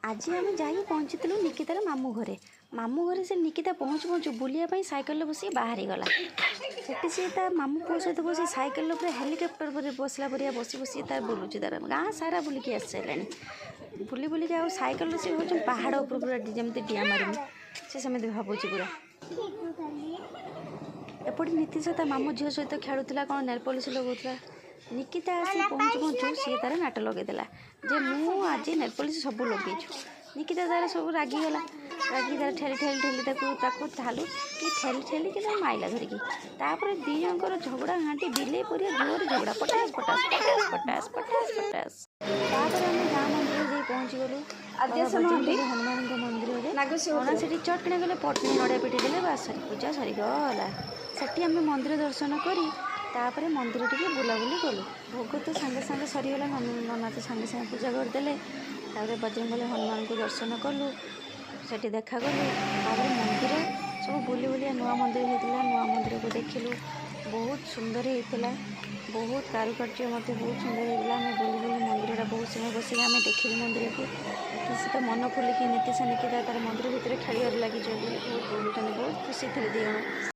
ଆଜି ଆମେ ଯାଇକି ପହଞ୍ଚିଥିଲୁ ନିକିତାର ମାମୁଁ ଘରେ। ମାମୁଁ ଘରେ ସେ ନିକିତା ପହଞ୍ଚୁ ପହଞ୍ଚୁ ବୁଲିବା ପାଇଁ ସାଇକେଲରେ ବସିକି ବାହାରିଗଲା। ସେଠି ସେ ତା ମାମୁଁ ପୁଅ ସହିତ ବସି ସାଇକେଲରେ ପୁରା ହେଲିକପ୍ଟର ପରି ବସିଲା ପରିକା ବସି ବସି ତାର ବୁଲୁଛି। ତାର ଗାଁ ସାରା ବୁଲିକି ଆସିସାରିଲାଣି ବୁଲି ବୁଲିକି। ଆଉ ସାଇକେଲରେ ସେ ଭାବୁଛି ପାହାଡ଼ ଉପରୁ ପୁରା ଯେମିତି ଡିଆଁ ମାରିମି, ସେ ସେମିତି ଭାବୁଛି ପୁରା। ଏପଟେ ନୀତିଶ ତା ମାମୁଁ ଝିଅ ସହିତ ଖେଳୁଥିଲା, କ'ଣ ନେଲ୍ ପଲିସ୍ ଲଗାଉଥିଲା। ନିକିତା ଆସି ପହଞ୍ଚୁ ପହଞ୍ଚୁ ସିଏ ତାର ନାଟ ଲଗେଇଦେଲା ଯେ ମୁଁ ଆଜି ନେଲ୍ ପଲିସ୍ ସବୁ ଲଗେଇଛୁ। ନିକିତା ତାର ସବୁ ରାଗିଗଲା। ରାଗିକି ତାର ଠେଲି ଠେଲି ଠେଲି ତାକୁ ତାକୁ ଠାଲୁ କି ଠେଲି ଠେଲିକି ତାକୁ ମାଇଲା ଧରିକି। ତାପରେ ଦୁଇ ଜଣଙ୍କର ଝଗଡ଼ା ଘାଣ୍ଟି ବିଲେଇ ପରିକା ଜୋରେ ଝଗଡ଼ା, potash potash potash potash potash potash. ତାପରେ ଆମେ ଗାଁ ମନ୍ଦିରରେ ଯାଇ ପହଞ୍ଚିଗଲୁ, ବଜରଙ୍ଗବଲି ହନୁମାନଙ୍କ ମନ୍ଦିରରେ। ନନା ସେଠି ଚଟକିଣା ଗଲେ, ପଟକିଣି ନଡ଼ିଆ ପିଟି ଦେଲେ, ବାସ୍ ସରି ପୂଜା ସରିଗଲା। ସେଠି ଆମେ ମନ୍ଦିର ଦର୍ଶନ କରି ତାପରେ ମନ୍ଦିର ଟିକେ ବୁଲାବୁଲି କଲୁ। ଭୋଗ ତ ସାଙ୍ଗେ ସାଙ୍ଗେ ସରିଗଲା, ନନା ତ ସାଙ୍ଗେ ସାଙ୍ଗେ ପୂଜା କରିଦେଲେ। ତାପରେ ବଜରଙ୍ଗବଲି ହନୁମାନଙ୍କୁ ଦର୍ଶନ କଲୁ, ସେଠି ଦେଖା କଲୁ। ତାପରେ ମନ୍ଦିର ସବୁ ବୁଲି ବୁଲି ନୂଆ ମନ୍ଦିର ହେଇଥିଲା, ନୂଆ ମନ୍ଦିରକୁ ଦେଖିଲୁ। ବହୁତ ସୁନ୍ଦର ହେଇଥିଲା, ବହୁତ କାରୁକାର୍ଯ୍ୟ ମଧ୍ୟ ବହୁତ ସୁନ୍ଦର ହେଇଥିଲା। ଆମେ ବୁଲି ବୁଲି ମନ୍ଦିରଟା ବହୁତ ସମୟ ବସିକି ଆମେ ଦେଖିଲୁ ମନ୍ଦିରକୁ। ନୀତିଶ ତ ମନ ଖୋଲିକି, ନୀତିଶ ନିକିତା ତାର ମନ୍ଦିର ଭିତରେ ଖେଳିବାରେ ଲାଗିଛନ୍ତି, ବହୁତ ବୁଲୁଛନ୍ତି, ବହୁତ ଖୁସି ଥିଲେ ଦୁଇ ଜଣ।